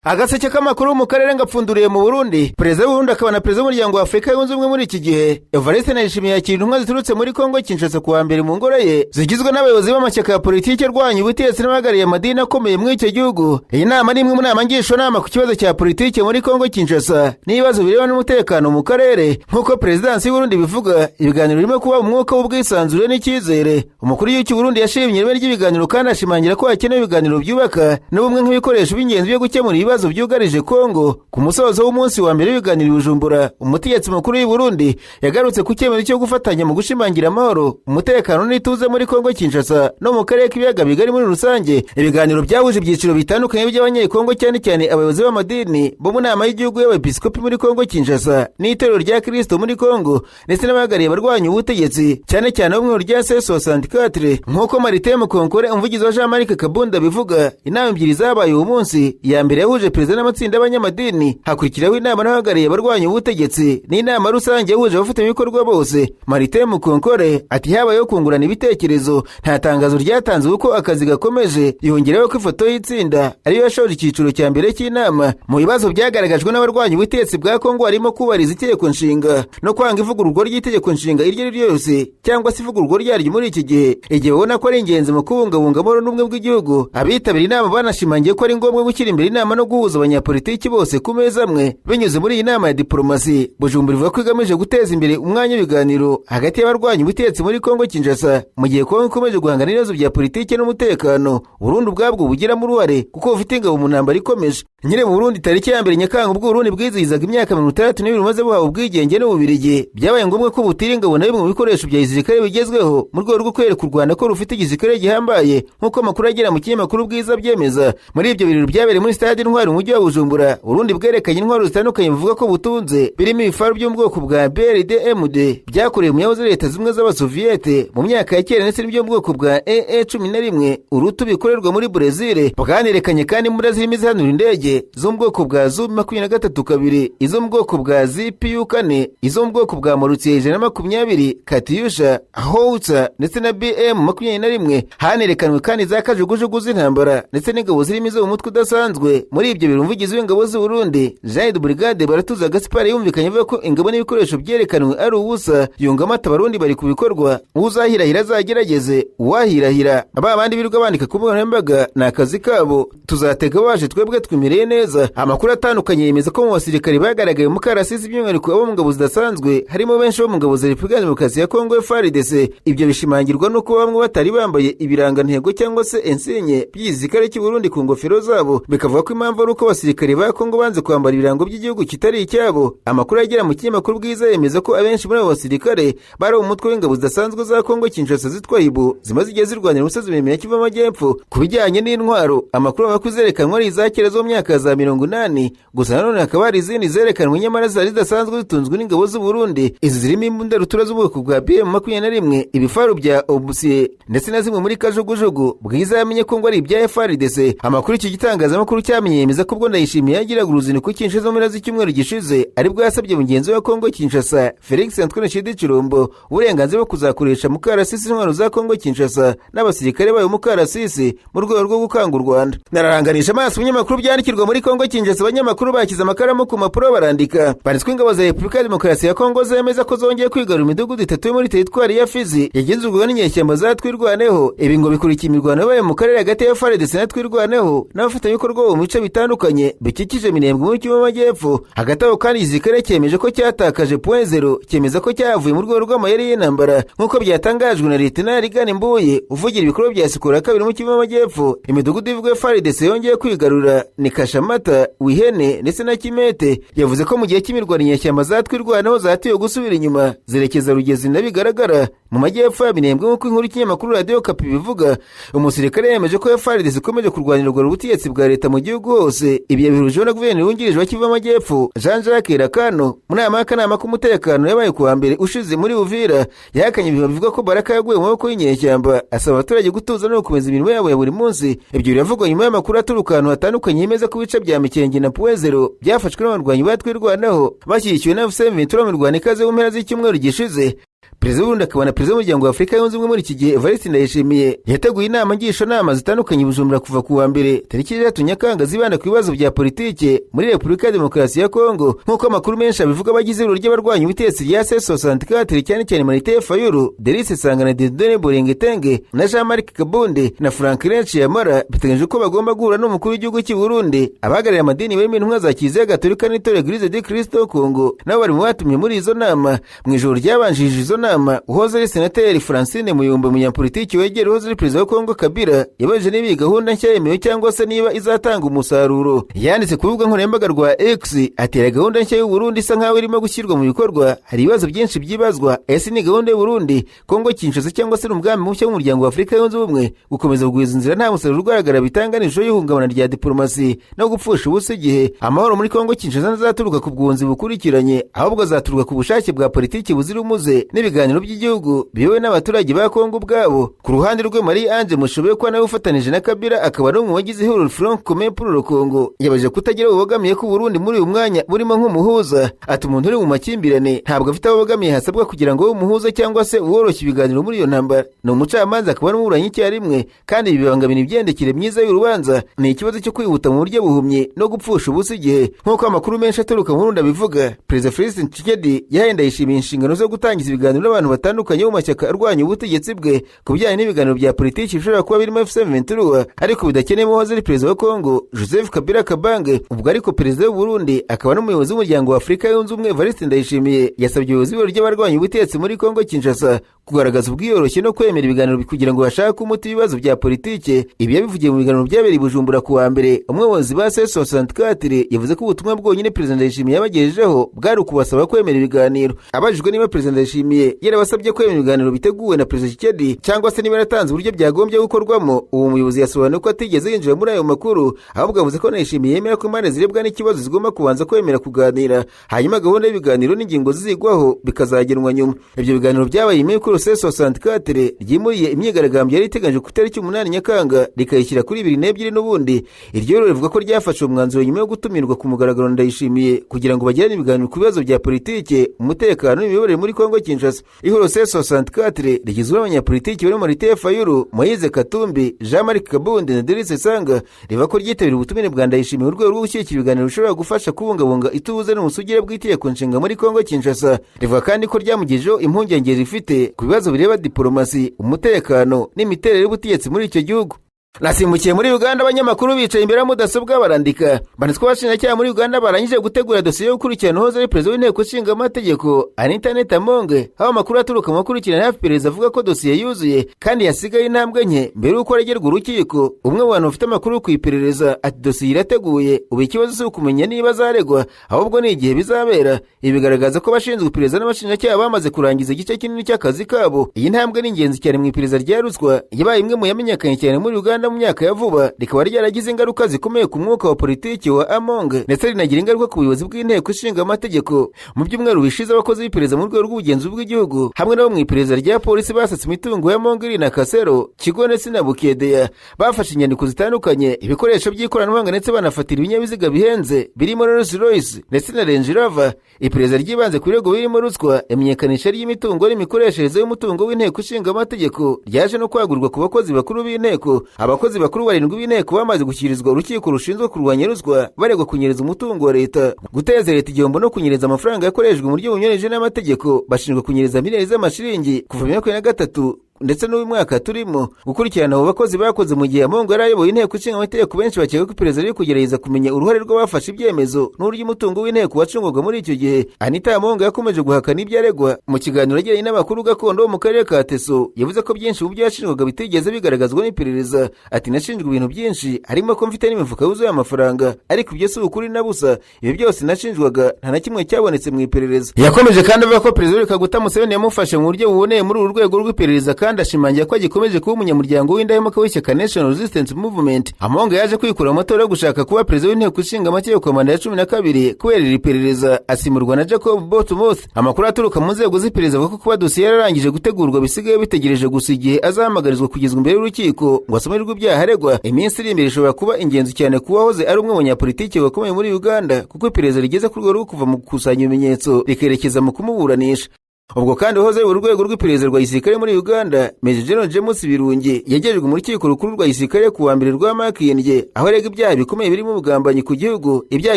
Agaseke k'amakuru mu karere ngapfunduriye mu Burundi. Perezida w'Uburundi akaba na perezida w'Umuryango wa Afurika Yunze Ubumwe muri iki gihe, Evariste Ndayishimiye, yakira intumwa ziturutse muri Kongo Kinshasa kuwa mbere mu ngoro ye, zigizwe n'abayobozi b'amashyaka ya politiki arwanya ubutegetsi n'abahagarariye amadini akomeye muri icyo gihugu. Iyi nama ni imwe mu nama ngishwanama ku kibazo cya politiki muri Kongo Kinshasa n'ibibazo birebana n'umutekano mu karere. Nk'uko perezidansi y'Uburundi bivuga, ibiganiro birimo kuba mu mwuka w'ubwisanzure n'icyizere. Umukuru w'igihugu cy'u Burundi yashimye ireme ry'ibiganiro kandi ashimangira ko hakenewe ibiganiro byubaka n'ubumwe nk'ibikoresho by'ingenzi byo gukemura ibibazo byugarije Kongo. Ku musozo w'umunsi wa mbere w'ibiganiro i Bujumbura, umutegetsi mukuru w'i Burundi yagarutse ku cyemezo cyo gufatanya mu gushimangira amahoro, umutekano n'ituze muri Kongo Kinshasa no mu karere k'Ibiyaga Bigari muri rusange. Ibiganiro byahuje ibyiciro bitandukanye by'Abanyekongo, cyane cyane abayobozi b'amadini bo mu Nama y'Igihugu y'Abepiskopi muri Kongo Kinshasa n'Itorero rya Kristo muri Kongo, ndetse n'abahagarariye abarwanya ubutegetsi, cyane cyane bo mu rya C64. Nk'uko Martin Mukonkore, umuvugizi wa Jean Marc Kabunda, bivuga, inama ebyiri zabaye uwo munsi: iya mbere yahuje perezida n'amatsinda y'abanyamadini, hakurikiraho inama n'abahagarariye abarwanya ubutegetsi n'inama rusange yahuje abafatanyabikorwa bose. Martin Mukonkore ati: "Habayeho kungurana ibitekerezo, nta tangazo ryatanzwe kuko akazi gakomeje." Yongeraho ko ifoto y'itsinda ariyo yashoje icyiciro cya mbere cy'inama. Mu bibazo byagaragajwe n'abarwanya ubutegetsi bwa Kongo harimo kubahiriza itegeko nshinga no kwanga ivugururwa ry'itegeko nshinga iryo ari ryo ryose cyangwa se ivugururwa ryaryo muri iki gihe, igihe babona ko ari ingenzi mu kubungabunga amahoro n'ubumwe bw'igihugu. Abitabiriye inama banashimangiye ko ari ngombwa gushyira imbere inama no guhuza abanyapolitiki bose ku meza amwe binyuze muri iyi nama ya diporomasi. Bujumbura ivuga ko igamije guteza imbere umwanya w'ibiganiro hagati y'abarwanya ubutegetsi muri Kongo Kinshasa, mu gihe Kongo ikomeje guhangana n'ibibazo bya politiki n'umutekano Burundi ubwabwo bugiramo uruhare kuko bufite ingabo mu ntambara ikomeje. Nyine mu Burundi, tariki ya 1 Nyakanga, ubwo Burundi bwizihizaga imyaka 62 bumaze buhawe ubwigenge n'Ububirigi, byabaye ngombwa ko butira ingabo na bimwe mu bikoresho bya gisirikare bigezweho mu rwego rwo kwereka u Rwanda ko rufite igisirikare gihambaye, nk'uko amakuru agera mu kinyamakuru Bwiza byemeza. Muri ibyo birori byabereye muri Stade Intwari mu mujyi wa Bujumbura, Burundi bwerekanye intwaro zitandukanye buvuga ko butunze, birimo ibifaru byo mu bwoko bwa BRDMD byakorewe mu yahoze Leta Zimwe z'Abasoviyete mu myaka ya kera, ndetse n'ibyo mu bwoko bwa EE 11 Urutu bikorerwa muri Brezil. Bwanerekanye kandi imbunda zirimo izihanura indege zo mu bwoko bwa Zu 23 2, izo mu bwoko bwa ZPU 4, izo mu bwoko bwa mortier 120, Katyusha, Howitzer ndetse na BM 21. Hanerekanwe kandi za kajugujugu z'intambara ndetse n'ingabo zirimo izo mu mutwe udasanzwe. Muri ibyo biro, umuvugizi w'ingabo z'u Burundi, Jean de Brigade Baratuza Gaspard, yumvikanye avuga ko ingabo n'ibikoresho byerekanwe ari ubusa. Yungamo ati: "Abarundi bari ku bikorwa, uzahirahira azagerageze." Uwahirahira, aba bandi birirwa bandika ku mbuga nkoranyambaga, ni akazi kabo, tuzatega baje, twebwe twimereye neza. Amakuru atandukanye yemeza ko mu basirikare bagaragaye mu karasisi, by'umwihariko abo mu ngabo zidasanzwe, harimo benshi bo mu ngabo za Repubulika ya Demokarasi ya Kongo, FARDC. Ibyo bishimangirwa n'uko bamwe batari bambaye ibirangantego cyangwa se insigne by'igisirikare cy'u Burundi ku ngofero zabo, bikavuga ko impamvu ari uko abasirikare ba Kongo banze kwambara ibirango by'igihugu kitari icyabo. Amakuru agera mu kinyamakuru Bwiza yemeza ko abenshi muri abo basirikare bari mu mutwe w'ingabo zidasanzwe za Kongo Kinshasa zitwa Hibu, zimaze igihe zirwanira umusozi miremire ya Kivu y'Amajyepfo. Ku bijyanye n'intwaro, amakuru avuga ko izerekanwa ari iza kera zo mu myaka za 80 gusa. Nanone hakaba hari izindi zerekanwe nyamara zari zidasanzwe zitunzwe n'ingabo z'u Burundi. Izi zirimo imbunda rutura z'ubwoko bwa BM 21, ibifaru bya obusiye ndetse na zimwe muri kajugujugu Bwiza yamenye ko ngo ari ibya FARDC. Amakuru iki gitangazamakuru cyamenye yemeza ko ubwo Ndayishimiye yagiraga uruzinduko Kinshasa mu mpera z'icyumweru gishize, aribwo yasabye mugenzi we wa Kongo Kinshasa, Felix Antoine Tshisekedi Tshilombo, uburenganzira bwo kuzakoresha mu karasisi intwaro za Kongo Kinshasa n'abasirikare bayo mu karasisi mu rwego rwo gukanga u Rwanda. Nararanganisha amaso ibinyamakuru byandikirwa muri Kongo Kinshasa. Abanyamakuru bashyize amakaramu ku mpapuro barandika. Banditswe ingabo za Repubulika ya Demokarasi ya Kongo zemeza ko zongeye kwigarura imidugudu itatu yo muri teritwari ya Fizi yagenzurwaga n'inyeshyamba za Twirwaneho. Ibi ngo bikurikiye imirwano yabaye mu karere hagati ya FARDC na Twirwaneho n'abafatanyabikorwa bo mu bice bitandukanye bikikije Minembwe muri Kivu y'Amajyepfo. Hagati aho kandi, igisirikare cyemeje ko cyatakaje Point Zero, cyemeza ko cyavuye mu rwego rw'amayeri y'intambara, nk'uko byatangajwe na Lieutenant Rigani Mbuye, uvugira ibikorwa bya Sokola ya kabiri mu Kivu y'Amajyepfo. Imidugudu ivugwa FARDC yongeye kwigarura ni Kashamata, Wihene ndetse na Kimete. Yavuze ko mu gihe cy'imirwano inyeshyamba za Twirwaneho zatiwe gusubira inyuma zerekeza Rugezi na bigaragara mu majyepfo ya Minembwe, nk'uko inkuru y'ikinyamakuru Radiyo Okapi bivuga. Umusirikare yemeje ko FARDC ikomeje kurwanira ubutegetsi bwa leta mu gihugu hose. Ibi yabihurijeho na guverineri wungirije wa Kivu y'Amajyepfo, Jean Jacques Rakano, mu nama y'akanama k'umutekano yabaye kuwa mbere ushize muri Uvira. Yahakanye ibihuha bivuga ko Baraka yaguye mu maboko y'inyeshyamba, asaba abaturage gutuza no gukomeza imirimo yabo ya buri munsi. Ibyo biravugwa nyuma y'amakuru aturuka ahantu hatandukanye yemeza ko ibice bya Mikenge na Point Zero byafashwe n'abarwanyi ba Twirwaneho bashyigikiwe na AFC M23 mu mirwano ikaze mu mpera z'icyumweru gishize. Perezida w'Uburundi akaba na perezida w'umuryango wa Afurika Yunze Ubumwe muri iki gihe, Evariste Ndayishimiye, yateguye inama ngishanama zitandukanye i Bujumbura kuva ku wa mbere tariki 3 Nyakanga, zibanda ku bibazo bya politike muri Repubulika ya Demokarasi ya Kongo. Nk'uko amakuru menshi abivuga, abagize ihuriro ry'abarwanya ubutegetsi rya C64, cyane cyane Martin Fayulu, Delise Sangana, Dieudonné Bolengetenge na Jean-Marc Kabonde na Franklin Ciyamara, biteganyijwe ko bagomba guhura n'umukuru w'igihugu cy'u Burundi. Abahagarariye amadini barimo intumwa za Kiliziya Gatolika n'itorero Eglise de Christ Congo nabo bari mu batumye muri izo nama. Mu ijoro ryabanjirije izo nama, uhoze ari senateri Francine Muyumba, umunyapolitiki wegera uhoze ari perezida wa Kongo Kabila, yabajije niba iyi gahunda nshya yemewe cyangwa se niba izatanga umusaruro. Yanditse ku rubuga nkoranyambaga rwa X atera gahunda nshya y'u Burundi isa nkaho irimo gushyirwa mu bikorwa. Hari ibibazo byinshi byibazwa: ese ni gahunda y'u Burundi, Kongo Kinshasa, cyangwa se umugambi mushya w'umuryango wa Afurika Yunze Ubumwe? Gukomeza kugwiza inzira nta musaruro ugaragara bitanga ishusho y'ihungabana rya diplomasi no gupfusha ubusa igihe. Amahoro muri Kongo Kinshasa ntazaturuka ku bwunzi bukurikiranye, ahubwo azaturuka ku bushake bwa politiki buzira umuze n'ibiganiro by'igihugu biyobowe n'abaturage ba Kongo ubwabo. Ku ruhande rwe, Marie Ange Mushobe, ko nawe ufatanije na Kabila akaba ari umwe mu bagize ihuriro Front Commun pour le Congo, yabaje kutagira ubogamiye ku Burundi muri uyu mwanya burimo nk'umuhuza. Ati umuntu uri mu makimbirane ntabwo afite aho abogamiye hasabwa kugira ngo ube umuhuza cyangwa se uworoshya ibiganiro muri iyo ntambara. Ni umucamanza akaba n'umuburanyi icyarimwe, kandi ibi bibangamira imigendekere myiza y'urubanza. Ni ikibazo cyo kwihuta mu buryo buhumye no gupfusha ubusa igihe. Nk'uko amakuru menshi aturuka mu Burundi abivuga, Perezida Felix Tshisekedi yahaye Ndayishimiye inshingano zo gutangiza ibiganiro n'abantu batandukanye bo mu mashyaka arwanya ubutegetsi bwe ku bijyanye n'ibiganiro bya politiki bishobora kuba birimo AFC M23, ariko bidakeneye uwahoze ari perezida wa Kongo Joseph Kabila Kabange. Ubwo ariko perezida w'u Burundi akaba n'umuyobozi w'umuryango wa Afurika Yunze Ubumwe Evariste Ndayishimiye yasabye ubuyobozi bw'ihuriro ry'abarwanya ubutegetsi muri Kongo Kinshasa kugaragaza ubwiyoroshye no kwemera ibiganiro kugira ngo bashake umuti w'ibibazo bya politike. Ibi yabivugiye mu biganiro byabereye i Bujumbura ku wa mbere. Umwe mu bayobozi ba C64 yavuze ko ubutumwa bwonyine perezida Ndayishimiye yabagejejeho bwari ukubasaba kwemera ibiganiro. Abajijwe niba perezida Ndayishimiye yarabasabye kwemera ibiganiro biteguwe na perezida Tshisekedi cyangwa se niba yaratanze uburyo byagombye gukorwamo, uwo muyobozi yasobanuye ko atigeze yinjira muri ayo makuru, ahubwo avuze ko Ndayishimiye yemera ko impande zirebwa n'ikibazo zigomba kubanza kwemera kuganira, hanyuma gahunda y'ibiganiro n'ingingo zizigwaho bikazagenwa nyuma. Ibyo biganiro byabaye nyuma y'uko C64 ryimuriye imyigaragambyo yari iteganyijwe ku itariki 8 Nyakanga rikayishyira kuri 22 n'ubundi. Iryo huriro rivuga ko ryafashe umwanzuro nyuma yo gutumirwa ku mugaragaro Ndayishimiye kugira ngo bagirane ibiganiro ku bibazo bya politike, umutekano n'imiyoborere muri Kongo Kinshasa. Ihuriro C64 rigizwe n'abanyapolitiki barimo Martin Fayulu, Moise Katumbi, Jean-Marc Kabund na Delise Sanga, rivuga ko ryitabiriye ubutumire bwa Ndayishimiye mu rwego rwo gushyigikira ibiganiro bishobora gufasha kubungabunga ituze n'ubusugire bw'itegeko nshinga muri Kongo Kinshasa. Rivuga kandi ko ryamugejejeho impungenge rifite ku bibazo bireba diplomasi, umutekano n'imiterere y'ubutegetsi muri icyo gihugu. Nasimbukiye muri Uganda. Abanyamakuru bicaye imbere ya mudasobwa barandika, banditswe. Abashinjacyaha muri Uganda barangije gutegura dosiye yo gukurikirana uwahoze ari perezida w'inteko ishinga amategeko Anita Annet Among, aho amakuru aturuka mu bakurikirana hafi iperereza avuga ko dosiye yuzuye kandi yasigaye intambwe nke mbere y'uko aregerwa urukiko. Umwe mu bantu bafite amakuru ku iperereza ati dosiye irateguye, ubu ikibazo si ukumenya niba azaregwa, ahubwo ni igihe bizabera. Ibi bigaragaza ko abashinzwe iperereza n'abashinjacyaha bamaze kurangiza igice kinini cy'akazi kabo. Iyi ntambwe ni ingenzi cyane mu iperereza rya ruswa yabaye imwe mu yamenyekanye cyane muri Uganda mu myaka ya vuba, rikaba ryaragize ingaruka zikomeye ku mwuka wa politiki wa Among, ndetse rinagira ingaruka ku buyobozi bw'inteko ishinga amategeko. Mu byumweru bishize, abakozi b'iperereza mu rwego rw'ubugenzuzi bw'igihugu hamwe nabo mu iperereza rya polisi basatse imitungo ya Among iri Nakasero, Kigo ndetse na Bukedea. Bafashe inyandiko zitandukanye, ibikoresho by'ikoranabuhanga, ndetse banafatira ibinyabiziga bihenze birimo Rolls Royce ndetse na Range Rover. Iperereza ryibanze ku birego birimo ruswa, imenyekanisha ry'imitungo n'imikoreshereze y'umutungo w'inteko ishinga amategeko ryaje no kwagurwa ku bakozi bakuru b'inteko. Abakozi bakuru barindwi b'inteko bamaze gushyikirizwa urukiko rushinzwe kurwanya ruswa, baregwa kunyereza umutungo wa leta, guteza leta igihombo no kunyereza amafaranga yakoreshejwe mu buryo bunyuranyije n'amategeko. Bashinjwa kunyereza miliyoni z'amashiringi kuva 2023 ndetse n'uyu mwaka turimo. Gukurikirana abo bakozi bakoze mu gihe Among yari ayoboye inteko ishinga amategeko, benshi bakeka ko iperereza riri kugerageza kumenya uruhare rw'abafashe ibyemezo n'uburyo umutungo w'inteko wacungwaga muri icyo gihe. Anita Among yakomeje guhakana ibyo aregwa. Mu kiganiro yagiranye n'amakuru gakondo wo mu karere ka Teso, yavuze ko byinshi mu byo yashinjwaga bitigeze bigaragazwa n'iperereza. Ati nashinjwe ibintu byinshi, harimo ko mfite n'imifuka yuzuye amafaranga, ariko ibyo si ukuri na busa. Ibi byose nashinjwaga nta na kimwe cyabonetse mu iperereza. Yakomeje kandi avuga ko perezida Kaguta Museveni yamufashe mu buryo buboneye muri uru rwego rw'iperereza, kandi ashimangira ko agikomeje kuba umunyamuryango w'indahemuka w'ishyaka National Resistance Movement. Among yaje kwikura mu matora yo gushaka kuba perezida w'inteko ishinga amategeko manda ya 12 kubera iri perereza, asimurwa na Jacob Botumoth. Amakuru aturuka mu nzego z'iperereza avuga ko kuba dosiye yararangije gutegurwa bisigaye bitegereje gusa igihe azahamagarizwa kugezwa imbere y'urukiko ngo asomerwe ibyaha aregwa. Iminsi iri imbere ishobora kuba ingenzi cyane kuba wahoze ari umwe mu banyapolitiki bakomeye muri Uganda, kuko iperereza rigeze ku rwego rwo kuva mu gukusanya ibimenyetso rikerekeza mu kumuburanisha. Ubwo kandi uhoze urwego rw'iperereza rwa gisirikare muri Uganda, Major General James Birungi, yagejejwe mu rukiko rukuru rwa gisirikare ku wa mbere rwa Makindye, aho arega ibyaha bikomeye birimo ubugambanyi ku gihugu, ibyaha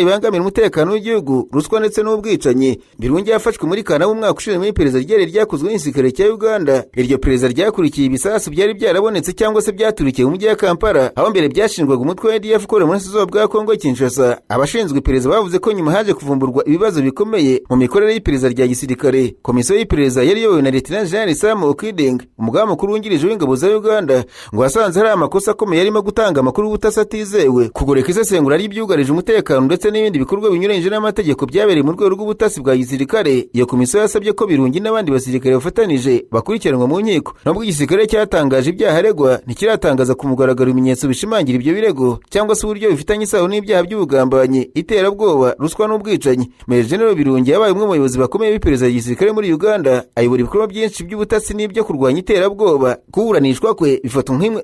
bibangamira umutekano w'igihugu, ruswa ndetse n'ubwicanyi. Birungi yafashwe muri Kanama umwaka ushize muri iperereza ryari ryakozwe n'igisirikare cya Uganda. Iryo perereza ryakurikiye ibisasu byari byarabonetse cyangwa se byaturikiye mu mujyi wa Kampala, aho mbere byashinjwaga umutwe wa ADF ukorera mu burasirazuba bwa Kongo Kinshasa. Abashinzwe iperereza bavuze ko nyuma haje kuvumburwa ibibazo bikomeye mu mikorere y'iperereza rya gisirikare. Komisiyo y'iperereza yari iyobowe na Lieutenant General Sam Okiding, umugaba mukuru wungirije w'ingabo za Uganda, ngo wasanze hari amakosa akomeye arimo gutanga amakuru y'ubutasi atizewe, kugoreka isesengura ry'ibyugarije umutekano ndetse n'ibindi bikorwa binyuranyije n'amategeko byabereye mu rwego rw'ubutasi bwa gisirikare. Iyo komisiyo yasabye ko Birungi n'abandi basirikare bafatanije bakurikiranwa mu nkiko. Nubwo igisirikare cyatangaje ibyaha aregwa, ntikiratangaza ku mugaragaro ibimenyetso bishimangira ibyo birego cyangwa se uburyo bifitanye isano n'ibyaha by'ubugambanyi, iterabwoba, ruswa n'ubwicanyi. Major General Birungi yabaye umwe mu bayobozi bakomeye b'iperereza rya gisirikare muri Uganda, ayobora ibikorwa byinshi by'ubutasi n'ibyo kurwanya iterabwoba. Kuburanishwa kwe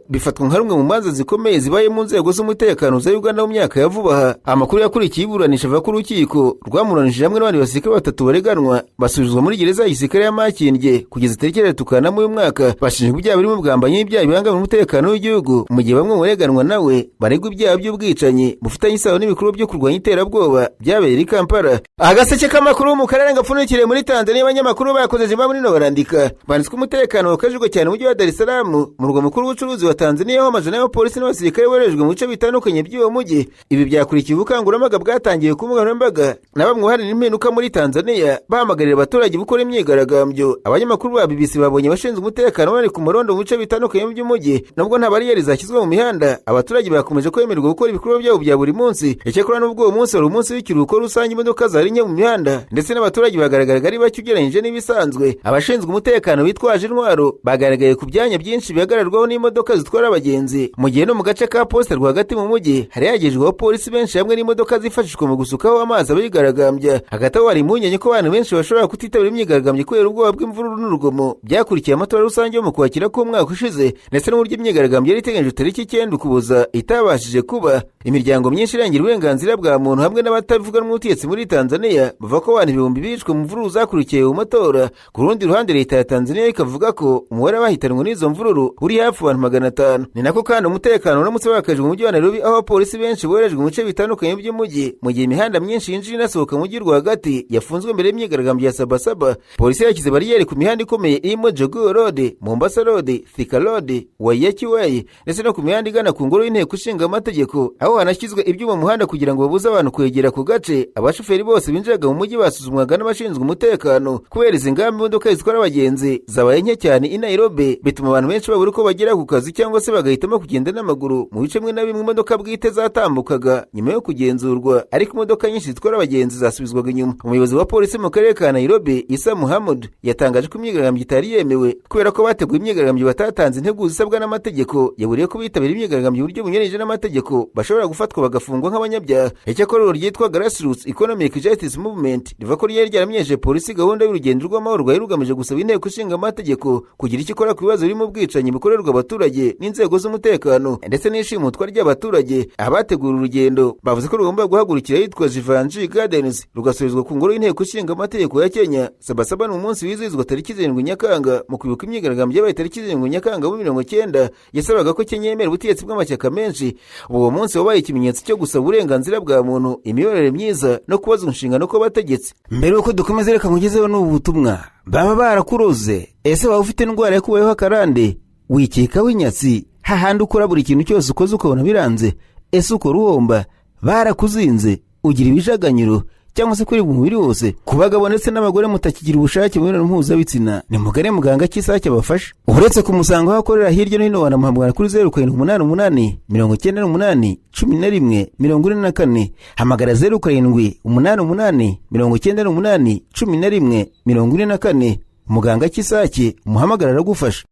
bifatwa nka rumwe mu manza zikomeye zibaye mu nzego z'umutekano za Uganda mu myaka ya vuba aha. Amakuru yakurikiye iburanisha avuga ko urukiko rwamuranishije hamwe n'abandi basirikare batatu bareganwa, basubizwa muri gereza ya gisirikare ya Makindye kugeza tariki 3 Kanama uyu mwaka, bashinjwa ibyaha birimo ubugambanyi n'ibyaha bibangamira umutekano w'igihugu, mu gihe bamwe mu bareganwa nawe baregwa ibyaha by'ubwicanyi bufitanye isano n'ibikorwa byo kurwanya iterabwoba byabereye i Kampala. Agaseke k'amakuru mu karere gapfundikiriye muri Tanzania, abanyamakuru bakoze jimba muri no barandika banditswe umutekano wakajijwe cyane mu mujyi wa Dar es Salaam, umurwa mukuru w'ubucuruzi wa Tanzania, aho amajana y'abapolisi n'abasirikare boherejwe mu bice bitandukanye by'uwo mujyi. Ibi byakurikiye ubukangurambaga bwatangiye ku mbuga nkoranyambaga na bamwe baharanira impinduka muri Tanzania, bahamagarira abaturage gukora imyigaragambyo. Abanyamakuru ba BBC babonye abashinzwe umutekano bari ku murondo mu bice bitandukanye by'umujyi. Nubwo nta bariyeri zashyizwe mu mihanda, abaturage bakomeje kwemererwa gukora ibikorwa byabo bya buri munsi. Icyakora n'ubwo uwo munsi wari umunsi w'ikiruhuko rusange, imodoka zari nke mu mihanda ndetse n'abaturage bagaragaraga ari bake ugereranyije n'ibisanzwe. Abashinzwe umutekano bitwaje intwaro bagaragaye ku byanya byinshi bihagararwaho n'imodoka zitwara abagenzi, mu gihe no mu gace ka Poste rwagati mu mujyi hari hagejejwe abapolisi benshi hamwe n'imodoka zifashishwa mu gusukaho amazi abigaragambya. Hagati aho hari impungenge ko abantu benshi bashobora kutitabira imyigaragambyo kubera ubwoba bw'imvururu n'urugomo byakurikiye amatora rusange yo mu Kwakira k'umwaka ushize, ndetse n'uburyo imyigaragambyo yari iteganyijwe tariki 9 Ukuboza itabashije kuba. Imiryango myinshi irengera uburenganzira bwa muntu hamwe n'abatavuga n'ubutegetsi muri Tanzania bavuga ko abantu ibihumbi bishwe mu mvururu zakurikiye mu matora. Ku rundi ruhande, leta ya Tanzania ikavuga ko umubare w'abahitanwe n'izo mvururu uri hafi abantu 500. Ni nako kandi umutekano uramutse wakajwe mu mujyi wa Nairobi, aho abapolisi benshi boherejwe mu bice bitandukanye by'umujyi, mu gihe imihanda myinshi yinjira inasohoka mu mujyi rwagati yafunzwe mbere y'imyigaragambyo ya Sabasaba. Polisi yashyize bariyeri ku mihanda ikomeye irimo Jogoo Road, Mombasa Road, Thika Road, Waiyaki Way ndetse no ku mihanda igana ku ngoro y'inteko ishinga amategeko, aho hanashyizwe ibyuma mu muhanda kugira ngo babuze abantu kwegera ku gace. Abashoferi bose binjiraga mu mujyi basuzumwaga n'abashinzwe umutekano. Kubera izi ngamba, imodoka zitwara abagenzi zabaye nke cyane i Nairobi, bituma abantu benshi babura uko bagera ku kazi cyangwa se bagahitamo kugenda n'amaguru. Mu bice bimwe na bimwe imodoka bwite zatambukaga nyuma yo kugenzurwa, ariko imodoka nyinshi zitwara abagenzi zasubizwaga inyuma. Umuyobozi wa polisi mu karere ka Nairobi, Isa Muhammad, yatangaje ko imyigaragambyo itari yemewe kubera ko bateguye imyigaragambyo batatanze integuza isabwa n'amategeko. Yaburiye ko bitabira imyigaragambyo uburyo bunyuranyije n'amategeko bashobora gufatwa bagafungwa nk'abanyabyaha. Icyakora uru ryitwa Grassroots Economic Justice Movement rivuga ko ryari ryaramenyesheje polisi gahunda y'urugendo rw'amahoro rwari rugamije gusaba inteko ishinga amategeko kugira icyo ikora ku bibazo birimo ubwicanyi bukorerwa abaturage n'inzego z'umutekano ndetse n'ishimutwa ry'abaturage. Abategura urugendo bavuze ko rugomba guhagurukira ahitwa Jivanji Gardens rugasubizwa ku ngoro y'inteko ishinga amategeko ya Kenya. Sabasaba ni umunsi wizihizwa tariki 7 Nyakanga mu kwibuka imyigaragambyo yabaye tariki 7 Nyakanga muri 90 yasabaga ko Kenya yemera ubutegetsi bw'amashyaka menshi. Uwo munsi wabaye ikimenyetso cyo gusaba uburenganzira bwa muntu, imiyoborere myiza no kubazwa inshingano kw'abategetsi. Mbere yuko dukomeza, reka nkugezeho n'ubu butumwa. Baba barakuroze? Ese waba ufite indwara yakubayeho akarande, wikekaho inyatsi, hahandi ukora buri kintu cyose ukoze ukabona biranze? Ese ukora uhomba? Barakuzinze? Ugira ibijaganyiro cyangwa se kuribwa umubiri wose? Ku bagabo ndetse n'abagore mutakigira ubushake mu mibonano mpuzabitsina, nimugane muganga Kisake abafasha. Uretse kumusanga aho akorera hirya no hino, wanamuhamagara kuri 0788 98 11 44. Hamagara 0788 98 11 44. Muganga Kisake, umuhamagara aragufasha.